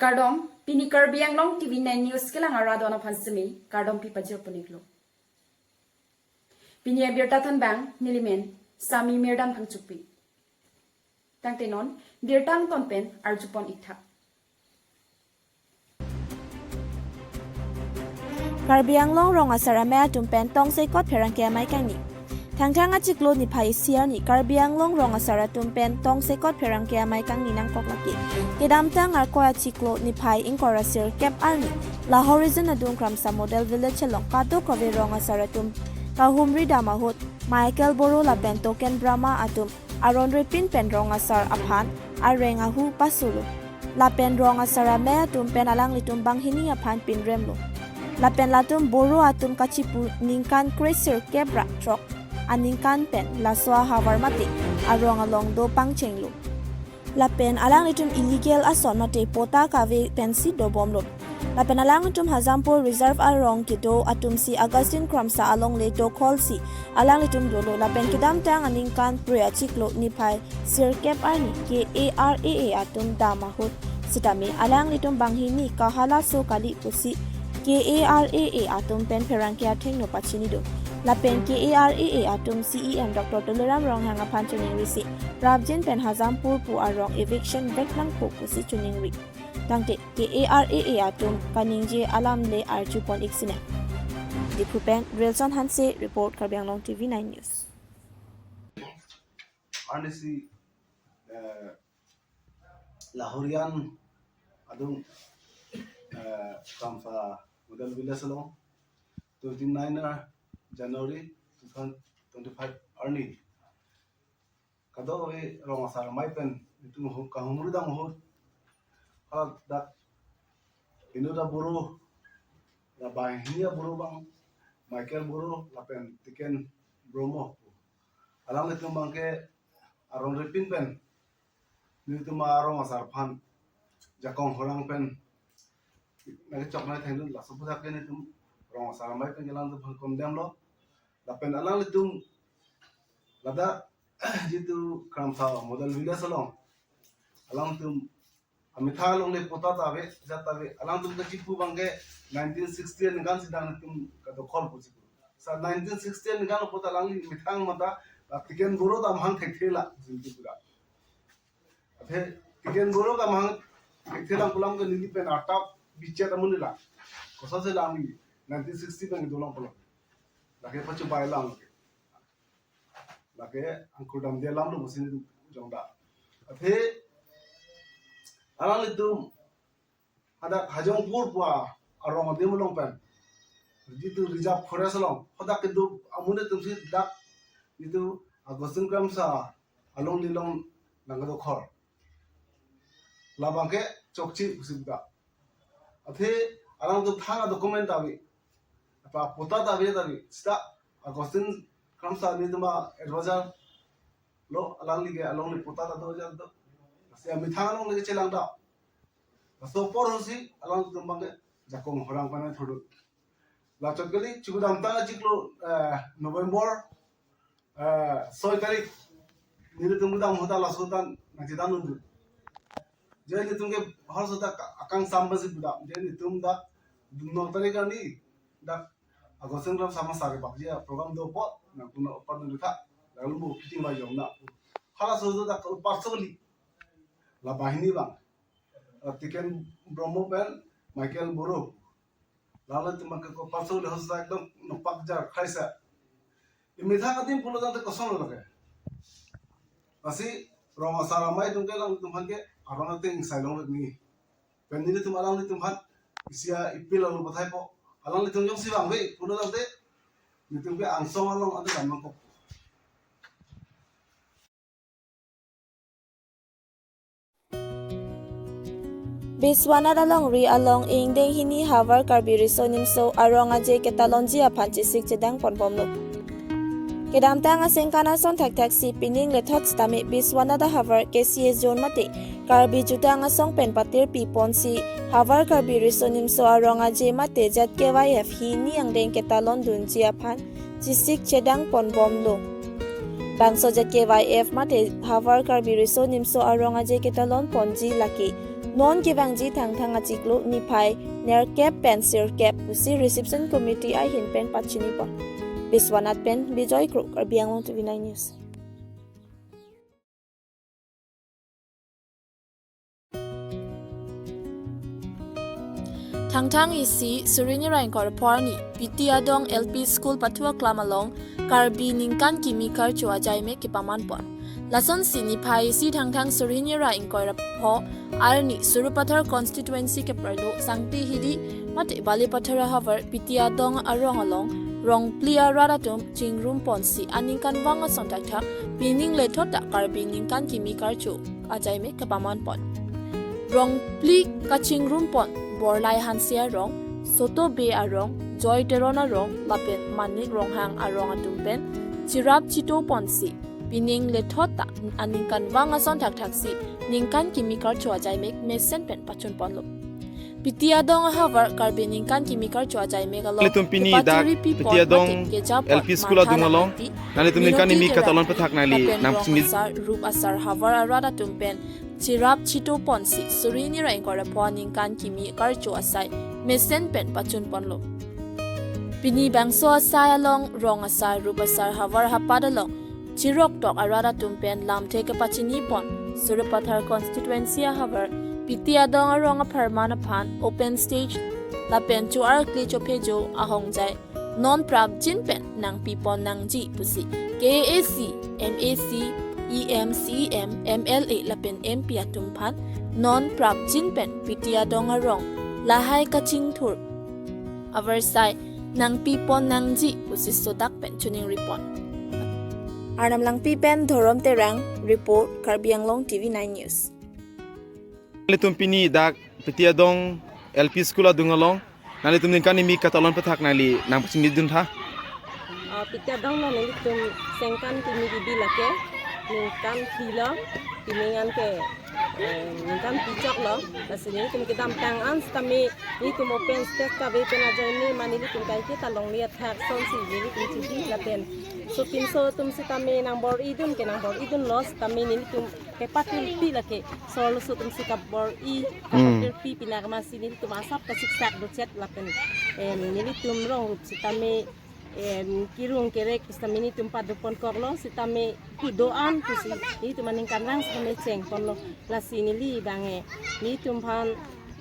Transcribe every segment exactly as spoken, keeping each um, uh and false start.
Kardom, pini Karbi Anglong T V nine News kelang arat aphan semi kardom pi pajir puniklo. Pini abirta thanbang nelimen Sami Mirdam Phangchokpi. Tangte non birta angton pen arjupon iktha. Karbi Anglong rong asar amei atum pen tongsekot pherangke amei kangni. Thangthang achiklo niphai isi arni Karbi Anglong rong asar atum pen tongsekot pherangke amei kangni nangkok lake. Kedamtang Arkoi achiklo niphai ingkoi ra sirkep arni Lahorijan adung Kramsa Model Village along kadokave rong asar atum kahumri dam ahut Michael Boro lapen Token Brahma atum aron ripin pen rong asar aphan areng ahu pasulo. Lapen rong asar amei atum pen alanglitum banghini aphan pinremlo. Lapen latum Boro atum kachipu ningkan kresirkep ra throk aningkan pen laso ahavar mate arong along do pangchenglo. Lapen alanglitum illegal ason mate pota kave pensi dobomlo. Lapen alanglitum Hajampur Reserve arong kedo atumsi Augustine Kramsa alongle dokholsi alanglitum dolo. Lapen kedamtang aningkan pre achiklo niphai sirkep arni K A R A A atum dam ahut sitame alanglitum banghini kahalaso kali pusi K A R A A atum pen pherangke athengno pachini do. Lapen K A R A A atum C E M Doctor Tuliram Ronghang aphan chiningrisi prapjin pen Hajampur pu arong eviction vek nangpo pusi chiningri. Tangte K A R A A atum kaningje alam le arjupon ik sine. Diphu pen Rilson Hanse report, Karbi Anglong T V nine News. Arnisi, eh, Lahorijan adung, eh, Kramsa Model Village along twenty-nine January two thousand twenty-five arni kadokave rong asar amei pen itum hu-, kahumri dam ahut hadak Inuda Boro, la banghini a-Boro abang Michael Boro lapen Token Brahma. Alanglitum abangke aron ripin pen nelitum arong asar aphan jakong horang pen nangkechok nangkethengdun, laso aphuthak ke nelitum rong asar amei pen alanglitum aphan condemn lo. Lapen alanglitum ladak jitu Kramsa Model Village along alanglitum amethang alongle pota ta ave, jat ta ave, alanglitum kachipu abangke nineteen sixty aningkan si dang nelitum kadokhol pusi pu. Sa nineteen sixty aningkan lo pota alangli methang mata, la Token Boro ta amahang thekthe la pusi pu ra. Athe Token Boro ta amahang thekthe lang pu alam ke neli pen artap bichet amonit la. Kosonsi alangli nineteen sixty pen dolang pulo. Lake pachu bai lang ke. Lake angkur damde alam lo pusi nelitum jongda. Athe alanglitum hadak Hajampur pu arong adim along pen jitu reserve forest along hadak kedo amonit atumsi dak jitu Augustine Kramsa alongle along nangkadokhol. Labangke chokche pusi pu ta. Athe alangtum thang a-document ta ave. Apa pota ta ave ta ave. Sita Augustine Kramsa nelitum a-advisor lo, alangli ke alongle pota ta do ajat do. Lasi amethang alongle chelang ta. Laso apor ahutsi alangtum abangke jakong horang pen thurdu. Lachot kali, chiklo kedamtang achiklo, eh, November, eh, soi tarik nelitum kedam ahut ta laso ta nangchedandun. Je nelitum ke horso ta ka-, akangsam pensi pu ta. Je nelitum ta no tarik arni dak Augustine Kramsa amasar kebakji a-program do apot nangtum apar nangtha. Lalu mo kiting ba jong na. Halaso ta personally la banghini abang, eh, Token Brahma pen Michael Boro, lalu atum ke ko personally hosta ekdom nopak jar khaisa. Imethang adim pulo tangte koson lo lake. Lasi rong asar amei atum ke alangtum aphan ke arong ateng sai long ni. Pen nelitum alanglitum aphan isi a-appeal lo pathaipo. Alanglitum jongsi vangve pulo tangte nelitum ke angsong along ante dam nangkok. Biswanath alongri along ingdeng hini havar Karbi Riso Nimso Arong Aje ketalonji aphan chesik chedang ponbomlo. Kedamtang asengkan ason thakthak si pining lethot sitame Biswanath ahavar K C A zone mate Karbi Jutang Asong pen patirpi ponsi havar Karbi Riso Nimso Arong Aje mate Z K Y F hini angdeng ketalon dunji aphan chesik chedang ponbomlo. Bangso Z K Y F mate havar Karbi Riso Nimso Arong Aje ketalon ponji lake Non kevangji Thangthang achiklo niphai nerkep pen sirkep pusi reception committee ahin pen pachinipon. Biswanath pen Bijoy Kro, Karbi Anglong T V nine News. Thangthang isi suri hini ra ingkoi ra pho arni P T Adong L P School pathu aklam along Karbi ningkan kimi karcho ajaimek kepamanpon. Lasonsi niphai isi Thangthang suri hini ra ingkoi ra pho arni Sarupathar constituency keparlo Sangti Hills mate Balipathar ahavar P T Adong arong along rong phli arat atum chingrumponsi aningkanvang ason thakthak pining lethot ta Karbi ningkan kimi karcho ajaimek kepamanpon. Rong phli kachingrumpon Borlai Hanse arong, Soto Bey arong, Joy Teron arong lapen Manik Ronghang arong atum pen chirap chitoponsi pining lethot ta aningkanvang ason thakthaksi ningkan kimi karcho ajaimek mesen pen pachunponlo. P T Adong ahavar Karbi ningkan kimi karcho ajaimek along nanglitum pini dak kepaturi pipon P T Adong mate kejapon L P School adung along, nanglitum ningkan kimi katalon pathak nangli nangpachini. Rong asar rup asar havar arat atum pen chirap chitoponsi suri hini ra ingkoi ra pho ningkan kimi karcho asai mesen pen pachunponlo. Pini bangso asai along rong asar rup asar havar hapat along chiroktok arat atum pen lamthe kepachinipon Sarupathar constituency ahavar P T Adong arong apharman aphan open stage lapen cho-arkli chophejo ahongjai non prapjin pen nangpipon nangji pusi K A A C, M A C, E M, C E M, M L A lapen M P atum aphan non prapjin pen P T Adong arong lahai kachingthur avarsai nangpipon nangji pusi sodak pen choningripon. Arnam Langpi pen Dhorom Terang report, Karbi Anglong T V nine News. Nanglitum pini dak P T Adong L P School adung along, nanglitum ningkan kimi katalon pathak nangli nangpachinidun tha. Ah, P T Adong along nelitum sengkan kimi gibi lake ningkan phli lo, pining an ke, eh, ningkan phli choklo. Lasi nelitum kedamtang an sitame nelitum open stage kave pen ajoine ma nelitum kaike ta longle athak asonsi nelitum chibi lapen sopinso atum sitame nangbor-idun ke nangbor-idunlo sitame nelitum kepatulpi lake sorloso atumsi kabor-i, hmm, kapatulpi, pini amatsi nelitum asap kasiksak dochet lapen, em, nelitum rong rup sitame, em, kirung kerek sitame nelitum padoponkoklo sitame kedo-an pusi nelitum aningkanvang sitame chengponlo. Lasi neli abang, eh, nelitum aphan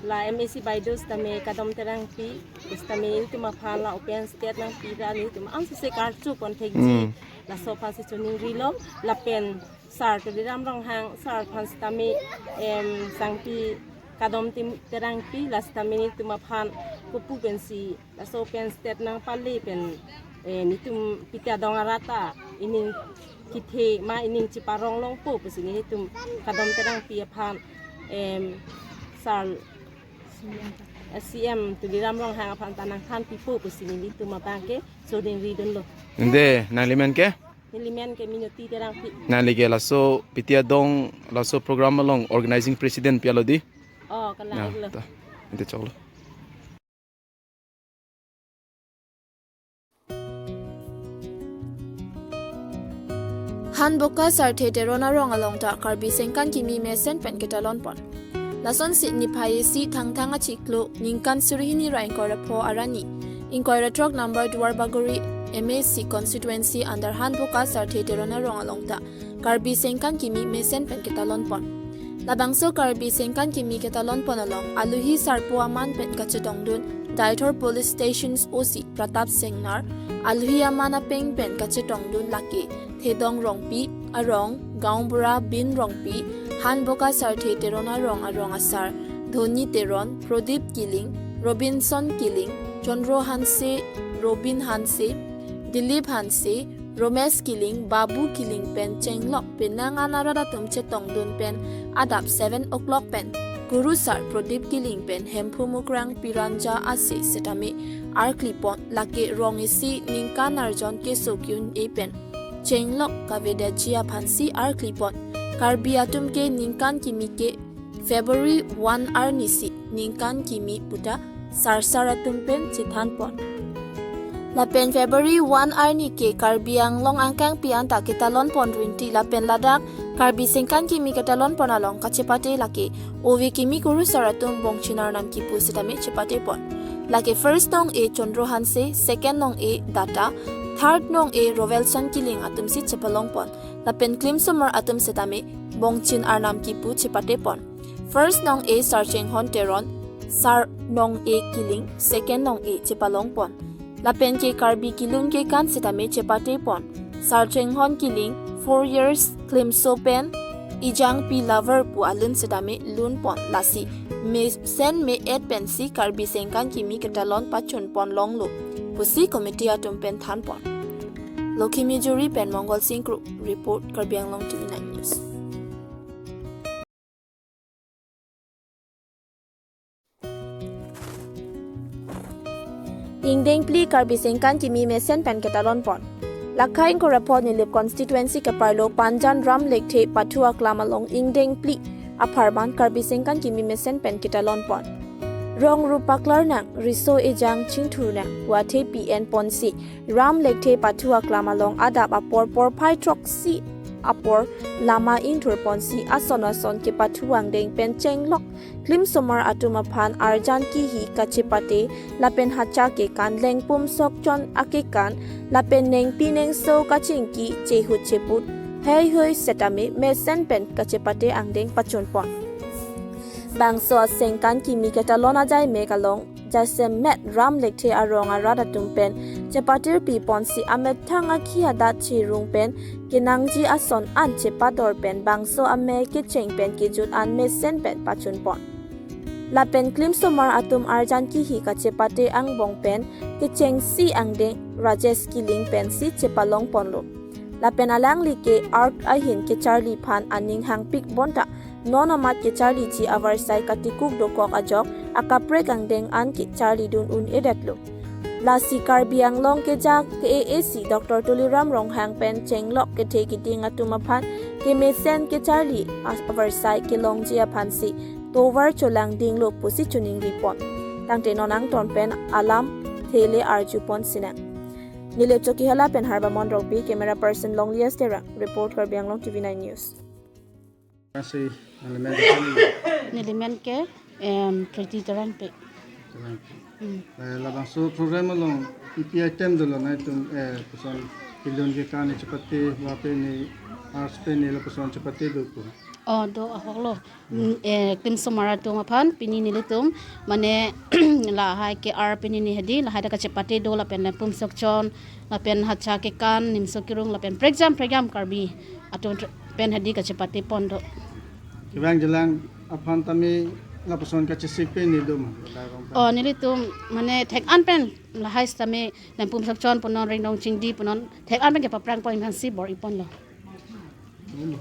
la M A C baido sitame Kadom Terangpi sitame nelitum aphan la open stage nangpi ra nelitum ansose karchopon thekji. Hmm. Laso aphansi choningrilo lapen Sar Tuliram Ronghang sar aphan sitame, em, Sangpi Kadom Tim Terangpi la sitame nelitum aphan kopu pensi laso open stage nangpale pen, eh, nelitum P T Adong arat ta ining kethe ma ining cheparong longpo pusi nelitum Kadom Terangpi aphan, em, sar, eh, C M Tuliram Ronghang aphan ta nangthanpipo pusi nelitum abang ke choningridunlo. Ante nangli men ke? Neli men ke Minoti Terangpi. Nangli ke laso P T Adong laso program along organizing president pi alo di? Oh, kalang. Na, lo. Ta, ante choklo. Hanboka Sarthe Teron arong along ta Karbi sengkan kimi mesen pen ketalonpon. Lasonsi niphai isi Thangthang achiklo ningkan suri hini ra ingkoi ra pho arni ingkoi ra throk number Duarbagori M A C constituency under Hanboka Sarthe Teron arong along ta Karbi sengkan kimi mesen pen ketalonpon. Labangso Karbi sengkan kimi ketalonpon along aluhi sarpo aman pen kachetongdun Deithor Police Stations O C Pratap Singnar, aluhi aman apeng pen kachetongdun lake Thedong Rongpi arong, Gaonbura Bin Rongpi, Hanboka Sarthe Teron arong arong asar Dhoni Teron, Prodip Killing, Robinson Killing, Chondro Hanse, Robin Hanse, Dilip Hanse, Romesh Killing, Babu Killing pen chenglok penang an arat atum chetongdun pen adap seven o'clock pen Kurusar Prodip Killing pen Hemphu Mukrang Piranja ase setame arklipon, lake rong isi ningkan arjon keso ki-un-e pen chenglok kavedaji aphansi arklipon. Karbi atum ke ningkan kimi ke February one arnisi ningkan kimi puta sarsar atum pen chethanpon. Lapen February one arni ke Karbi Anglong angkangpi anta ketalon pon rinti lapen ladak Karbi Sengkan Kimi ketalon pon along kachepate lake ove kimi kurusar atum Bongchin Arnam kipu sitame chepate pon. Lake first nong-e Chandra Hanse, second nong-e Datta, third nong-e Rovelson Killing atum si chepalong pon. Lapen klimsomar atum sitame Bongchin Arnam kipu chepate pon. First nong-e Sarchenghon Teron, sar nong-e Killing, second nong-e chepalong pon. Lapen ke Karbi kelun kekan sitame chepate pon. Sarchenghon Killing, four years, klimso pen Ejangpi Lover pu alun sitame lun pon. Lasi mesen me-et pensi Karbi Sengkan Kimi ketalon pachun pon longlo pusi committee atum pen than pon. Lokhimijuri pen Mongol Sing Kro report, Karbi Anglong T V nine News. Ingdeng phli Karbi Sengkan Kimi mesen pen ketalon pon. Lakha ingkoi ra pho Nilip constituency keparlo Panjan Ram Lekthe pathu aklam along ingdeng phli apharman Karbi Sengkan Kimi mesen pen ketalon pon. Rong rup paklar nang, riso ejang chingthur nang, pu athe pi-en ponsi Ram Lekthe pathu aklam along adap apor porphai throksi apor lama ingthur ponsi ason ason kepathu angdeng pen chenglok klimsomar atum aphan arjan kihi kachepate lapen hacha kekan lengpum sokchon akekan lapen nengpi nengso kachingki chehut cheput heihoi setame mesen pen kachepate angdeng pachun pon. Bangso Sengkan Kimi ketalon ajai mek along jasemet Ram Lekthe arong arat atum pen chepatir pi ponsi amethang akhi adat chirung pen kenangji ason an chepador pen bangso amei kecheng pen kejut an mesen pen pachun pon. Lapen klimsomar atum arjan kihi kachepate angbong pen kechengsi angdeng Rajesh Killing pensi chepalong ponlo. Lapen alangli ke art ahin kecharli aphan aning hangpik bonta non amat kecharliji avarsai katikuk dokok ajok akaprek angdeng an kecharlidun un-edetlo. Lasi Karbi Anglong keja K A A C Doctor Tuliram Ronghang pen chenglok kethe kiding atum aphan kemesen kecharli avarsai kelongji aphansi tovar cholangdinglo pusi choningri pon. Tangte non angton pen alamthe le arju pon sinang. Nilip Chokihola pen Harbamon Rongpi, camera person Longlias Terang, report Karbi Anglong T V nine News. Kasi, nelimen ke? Nelimen ke, em, Pretty Terangpi. Terangpi. Hmm. Eh, labangso program along, ipi item dolo nangtum, eh, koson kelun kekan chepate, lapen arts pen lapuson chepate do ko? Oh, do ahoklo. Hmm. Mm, eh, klimsomar atum aphan, pini nelitum, mane, lahai ke ar pini ni hadi, lahai ta kachepate do lapen lengpum sokchon, lapen hacha kekan, nimso kirung, lapen prekjam, prekjam Karbi atum tr-, pen hadi kachepate pon do. Kevang jelang aphan tame lapuson kachesik pen nelitum. Oh, nelitum, mane thek-an pen lahai setame lengpum sokchon punon, ringdong chingdi punon, thek-an pen kepaphrang pon aphansi bor-i ponlo. Hmm.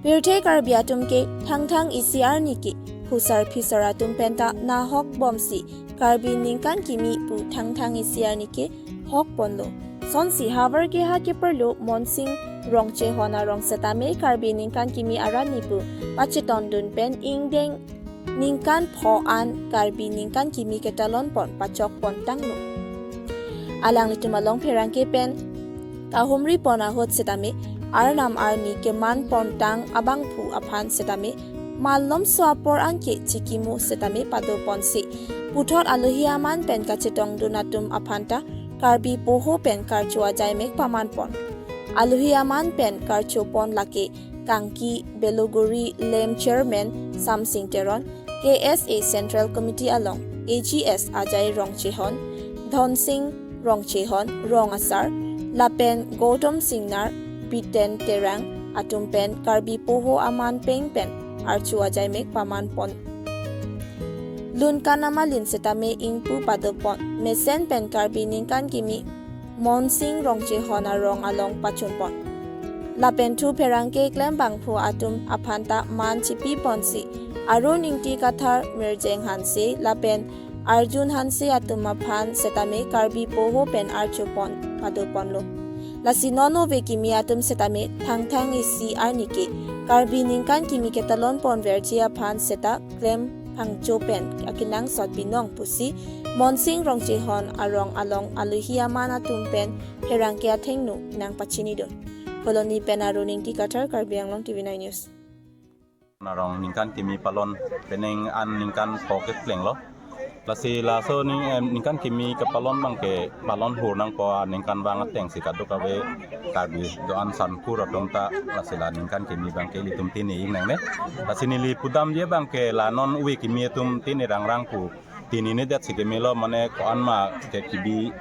Pirthe Karbi atum ke thangthang isi arni ke phusar phisar atum penta nahok bomsi Karbi Ningkan Kimi pu thangthang isi arni ke hok ponlo. Sonsi havar keha keparlo Monsing Rongchehon arong setame Karbi Ningkan Kimi arat nipu pachetondun pen ingdeng ningkan pho an Karbi Ningkan Kimi ketalon pon pachok pon tanglo. Alanglitum along pherangke pen kahumri pon ahut setame Arnam arni keman pon tang abangphu aphan setame malomso apor anke chikimo setame pado ponsi puthot alohi aman pen kachetongdun atum aphanta Karbi poho pen karcho ajai mek paman pon. Alohi aman pen karcho pon lake Kangki Beloguri Lem Chairman Samsing Teron, K S A Central Committee along A G S Ajai Rongchehon, Dhonsing Rongchehon, Rong Asar, lapen Gautam Singnar, Biten Terang atum pen Karbi poho aman peng pen archo ajai mek paman pon. Lun kanama lin setame ingpu pado pon, mesen pen Karbi Ningkan Kimi Monsing Rongchehon arong along pachun pon. Lapen thu pherangke klembangphu atum aphanta man chipi ponsi Arun Ingti Kathar, Mirjeng Hanse lapen Arjun Hanse atum aphan setame Karbi poho pen archo pon pado ponlo. Lasi non ove kimi atum setame thangthang isi arni ke Karbi Ningkan Kimi ketalon pon verji aphan seta klem phangcho pen akenangsot binong pusi Monsing Rongchehon arong along alohi aman atum pen pherangke athengno nangpachinidun. Phuloni pen Arun Ingti Kathar, Karbi Anglong T V nine News. Arong ningkan kimi palon penang an ningkan pho keplenglo. Lasi laso ning, eh, ningkan kimi kepalon abangke palon hur nangpo aningkanvang atengsi kadokave Karbi do-an sankur atum ta lasi la ningkan kimi abangke ilitum tini ingnangne. Lasi neli pudamji abangke la non ove kimi atum tini rangrang pu tininedet si kemelo, mane ko-an ma ke kibi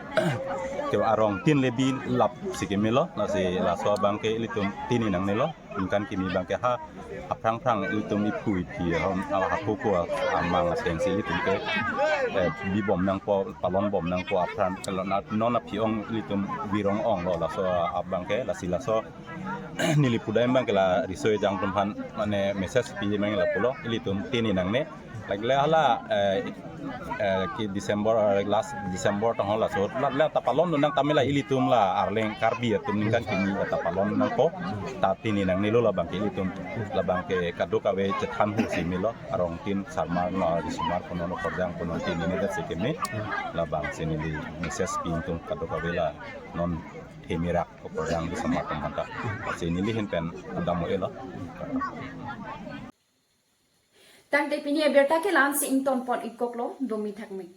ke arong tin le bi lap si kemelo, lasi laso abangke ilitum tini nangnelo. Ningkan kimi abangke ha aphrang phrang ilitum iphu iphi ahom, ah, hako ko amang atengsi ilitum ke, eh, bibom nangpo, palonbom nangpo aphrang, kalau na, non aphi ong ilitum virong onglo laso abangke, lasi laso neli pudam abangke la riso ejang atum aphan mane message pi abang la pulo, ilitum tini nangne. Lake le hala, eh, eh, ke December, eh, last December tong laso la, la ta palondun nang tame la ilitum la Arleng Karbi atum ningkan kimi la ta palon nangpo, ta tini nangnelo, labangke ilitum labangke kadokave chethan hur si melo, arong tin sarmar no risomar kono no korjang kono tininedet si keme, labangsi neli message pi atum kadokave la non themirak ko korjang risomar atum aphanta. Lasi neli ahin pen pudam mo elo. Tangte pini abirta ke la-ansi ingtonpon-ikoklo, domi thakme.